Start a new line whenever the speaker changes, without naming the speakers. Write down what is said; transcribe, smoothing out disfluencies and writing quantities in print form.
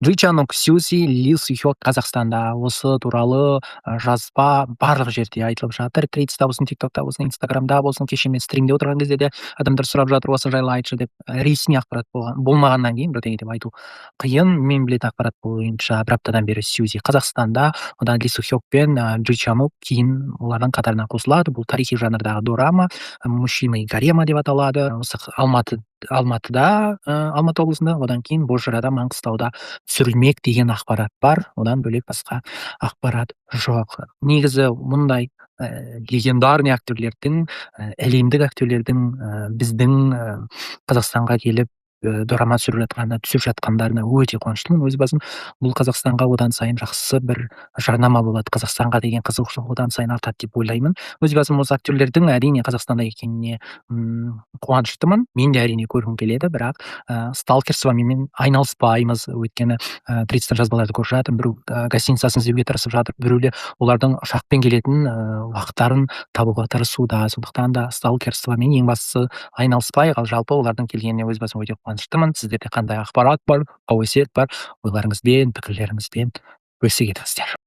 Джи Чан Ук, Сьюзи, Ли Су Хёк Қазақстанда. Осы туралы жазба барлық жерде айтылып жатыр. Тредста болсын, ТикТокта болсын, Инстаграмда болсын. Кеше мен стримде отырған кезде де адамдар сұрап жатыр, осы жайлы айтшы деп. Ресми ақпарат болмағаннан кейін бірдеңе деп айту қиын. Мен білетін ақпарат бойынша, бір аптадан бері Сьюзи Қазақстанда, одан Ли Су Хёк пен Джи Чан Ук кейін олардың қатарына қосылады. Бұл тарихи жанрдағы дорама, «Мужчины гарема» деп аталады. Осы Алматыда, Алматы облысында, одан кейін Бозжырада, Маңғыстауда түсірілмек деген ақпарат бар. Одан бөлек басқа ақпарат жоқ. Негізі мұндай легендарный актерлердің, әлемдік актерлердің біздің Қазақстанға келіп, дорама түсіріп жатқанына, түсіп жатқандарына өте қуаныштымын өз басым. Бұл Қазақстанға одан сайын жақсы бір жарнама болады, Қазақстанға деген қызығушылық одан сайын артады деп ойлаймын. Өз басым осы актерлердің, әрине, Қазақстанда екеніне қуаныштымын. Мен де, әрине, көргім келеді, бірақ сталкерствомен айналыспаймыз, өйткені Тредстен жазбаларды көріп жатырмын: біреу гостиницасын іздеуге тырысып жатыр, біреулер олардың ұшақпен келетін уақыттарын табуға тырысуда. Сондықтан да сталкерствомен, ең бастысы, айналыспайық. Ал жалпы олардың келгеніне өз басым өте қуаныштымын. Сіздерде қандай ақпарат бар, қауесет бар? Ойларыңызбен, пікірлеріңізбен бөлісе кетіңіздер.